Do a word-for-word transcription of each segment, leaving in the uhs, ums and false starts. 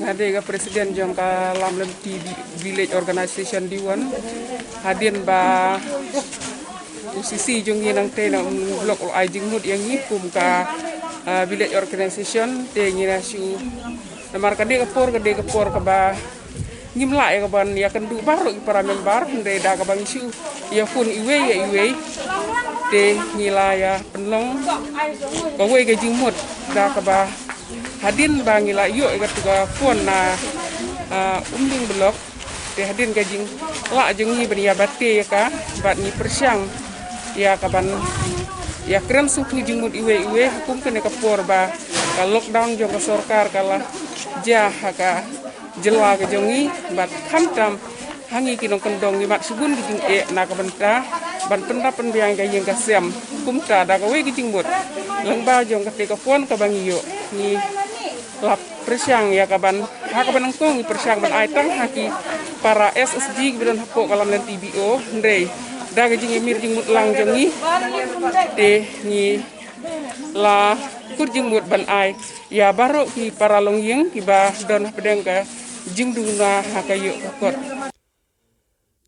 Nga dei ka president jong ka Lamlynti Village Organization Diwon. Hadien ba U C C jong ngi nangtei na Umling Block u la ai jingmut ïa ngi kum ka, ah, village organization, te ngi la shu, namar ka dei ka por, ka dei ka por kaba ngim lah ïa kaban ïakynduh baroh ki para member, hynrei da kaba ngi shu ïakhun iwei ïa iwei, te ngi la ïa pynlong kawei ka jingmut da kaba hadien ba ngi la ïoh ïa katu ka phone na, ah, Umling Block, te hadien ka jinglah jong ngi ban ïa bate ïa ka, bad ngi pyrshang ïa kaban ïakren sngewthuh jingmut iwei iwei ha kum kane ka por ba ka lockdown jong ka sorkar ka la jia ha ka jylla ka jong ngi, bad khamtam ha ngi ki nongkyndong ngi mad shibun ki jingeh na ka bynta ban pyndap pynbiang ka ïing ka sem. Kumta da kawei ka jingmut lyngba jong kata ka phone kaba ngi ïoh, ngi la pyrshang ïa kaban, ha kaba nyngkong ngi pyrshang ban ai tang ha ki para S H G kiba don hapoh ka Lamlynti V O, hynrei da ka jingïamir jingmut lang jong ngi, te ngi la kut jingmut ban ai ïa baroh ki para longïing kiba don hapdeng ka jingduna ha ka ïoh ka kot.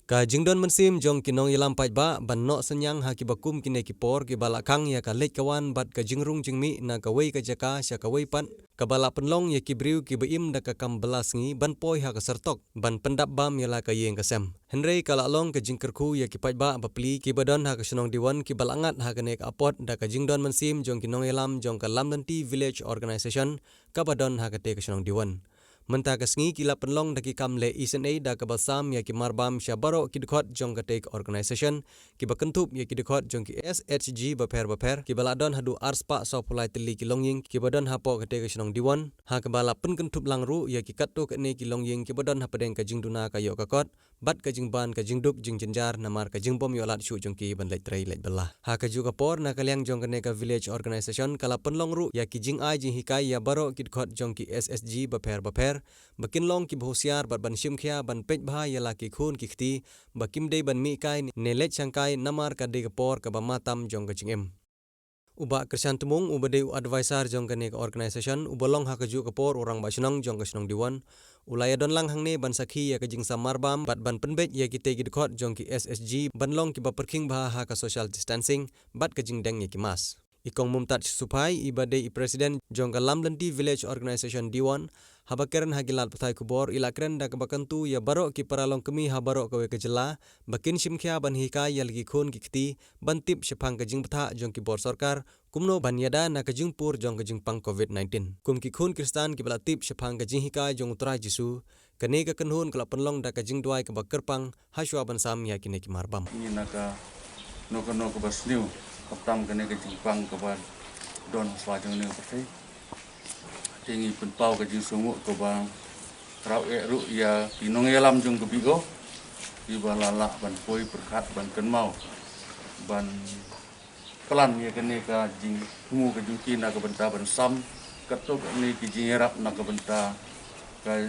Ka jingdon mynsiem jong ki nongïalam paidbah ban noh synñiang ha kiba kum kine ki por kiba la khang ïa ka leit ka wan bad ka jingrung jingmih na kawei ka jaka sha kawei pat, kaba la pynlong ïa ki briew kiba im da ka kam bylla sngi ban poi ha ka syrtok ban pyndap bam ïa la ka ïing ka sem. Hynrei ka la long ka jingkyrkhu ïa ki paidbah bapli kiba don ha ka shnong Diwon kiba la ngat ha kane ka apot da ka jingdon mynsiem jong ki nongïalam jong ka Lamlynti Village Organization kaba don ha kate ka shnong Diwon. Mynta ka sngi ki la pynlong da ki kam leh isynei da kaba sam ïa ki marbam sha baroh ki dkhot jong kate ka organization, kiba kynthup ïa ki dkhot jong ki S H G bapher bapher kiba la don haduh arspah sawphew lai tylli ki longïing kiba don hapoh kate ka shnong Diwon, ha kaba la pynkynthup lang ruh ïa ki katto katne ki longïing kiba don hapdeng ka jingduna ka ïoh ka kot, bad ka jingban ka jingduk jingjynjar namar ka jingbym ïoh lad shuh jong ki ban leit trei leit bylla. Ha kajuh ka por, na ka liang jong kane ka village organization ka la pynlong ruh ïa ki jingai jinghikai ïa baroh ki dkhot jong ki S H G bapher bapher, ba kin long kiba husiar bad ban shim khia ban peit bha ïa la ki khun ki kti ba kim dei ban mih kai ne leit shang kai namar ka dei ka por kaba ma tam jong ka jingim. U Bah Krishan Tmung, uba dei u advisor jong kane ka organization, uba long ha kajuh ka por u rangbah shnong jong ka shnong Diwon, u la ïadon lang hangne ban sakhi ïa ka jingsam marbam bad ban pynbeit ïa kitei ki dkhot jong ki S H G ban long kiba pyrkhing bha ha ka social distancing bad ka jingdeng ïa ki mask. I Kong Mumtaz Suphai, iba dei i president jong ka Lamlynti Village Organization Diwon, haba kren ha ki lad pathai khubor, i la kren da kaba kyntu ïa baroh ki para longkmie ha baroh kawei ka jylla ba kin shim khia ban hikai ïa la ki khun ki kti ban tip shaphang ka jingbthah jong ki bor sorkar, kumno ban ïada na ka jingpur jong ka jingpang covid nineteen. Kum ki khun Khristan kiba la tip shaphang ka jinghikai jong u Trai Jisu, kane ka kynhun ka la pynlong da ka jingduwai kaba kyrpang ha shuwa ban sam ïa kine ki marbam. Ngi na kano kano kaba sniew, khamtam kane ka jingpang kaba don ha shuwa jong kane ka pyrthei. Te ngi pynpaw ka jingsngewnguh kaba khraw eh ruh ïa ki nongïalam jong ka B O, kiba la lah ban poi pyrkhat ban kynmaw ban plan ïa kane ka jingthmu ka jong ki na ka bynta ban sam katto katne ki jingïarap na ka bynta ka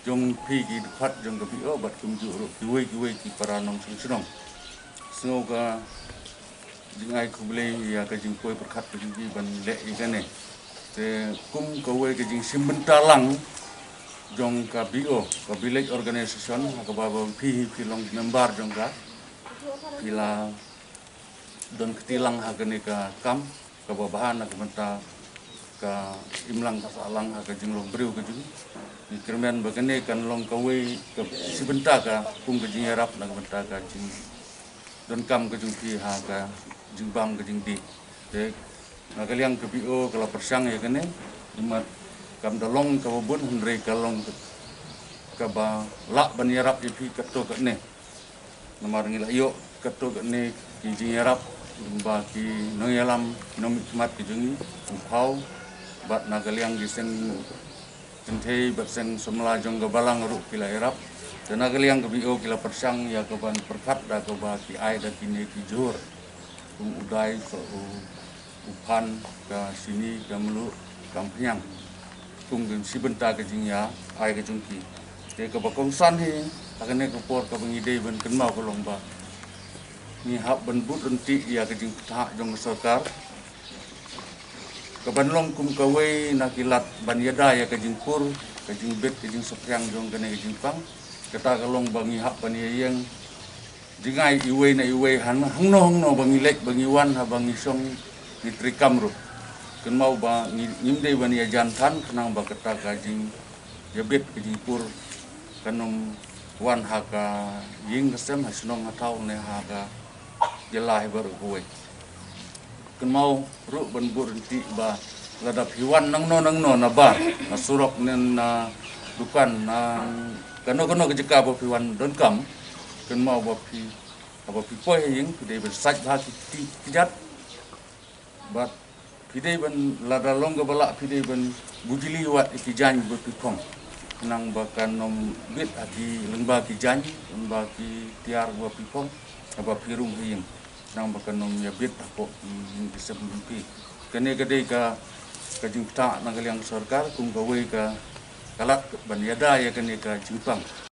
jong phi ki dkhot jong ka B O bad kumjuh ruh kiwei kiwei ki para nongshong shnong. Sngew ka jingai khublei ïa ka jingpoi pyrkhat ka jong ki ban leh ïa kane. Te kum kawei ka jingshim bynta lang jong ka B O, ka village organization, ha kaba ba phi hi phi long member jong ka, phi la don kti lang ha kane ka kam kaba bha na ka bynta ka imlang ka sahlang ha ka jinglong briew ka jong ngi. Ngi kyrmen ba kane kan long kawei ka shi bynta ka kum ka jingïarap na ka bynta ka jingdonkam ka jong phi ha ka jingbam ka jingdih. Te na ka liang ka B O ka la pyrshang ïa kane, imat kam da long kaba bun hynrei ka long kaba lah ban ïarap ïa phi katto katne. Namar ngi la ïoh katto katne ki jingïarap ba ki nongïalam, ki nongmihkhmat ki jong ngi, u phaw bad na ka liang ki seng kynthei bad seng samla jong ka balang ruh ki la ïarap. Te na ka liang ka B O ki la pyrshang ïa kaban pyrkhat da kaba ki ai da kine ki jhur, kum u dai, u, u phan, ka shini, ka mluh, ka umphniang. Kum ka shi bynta ka jingïa ai ka jong ki. Te kaba kongsan hi ha kane ka por kaba ngi dei ban kynmaw ka long ba ngi hap ban bud ryntih ïa ka jingpynthah jong ka sorkar, kaban long kum kawei na ki lad ban ïada ïa ka jingpur ka jingbit ka jingsaphriang jong kane ka jingpang. Kata ka long ba ngi hap ban ïeng jngai iwei na iwei, hangno hangno ba ngi leit, ba ngi wan, haba ngi shong ngi treikam ruh. Kynmaw ba ngim dei ban ïajan than khnang ba kata ka jingïabit ka jingpur kan ym wan ha ka ïing ka sem, ha shnong ha thaw ne ha ka jylla hi baroh kawei. Kynmaw ruh ban bud ryntih ba lada phi wan nangno nangno na bar, na surok ne na dukan, na kano kano ka jaka ba phi wan donkam, kynmaw ba phi, haba phi poi ha ïing phi dei ban sait bha ki kjat. Bad phi dei ban, lada long kaba lah, phi dei ban bujli wat ïa ki jaiñ ba phi phong, khnang ba kan ym bit ha ki lyngba ki jaiñ, lyngba ki tiar ba phi phong haba phi rung ha ïing, khnang ba kan ym ïabit hapoh ki ïing ki sem jong phi. Kane ka dei ka, ka jingktah na ka liang sorkar kum kawei ka, ka lad ban ïada ïa kane ka jingpang.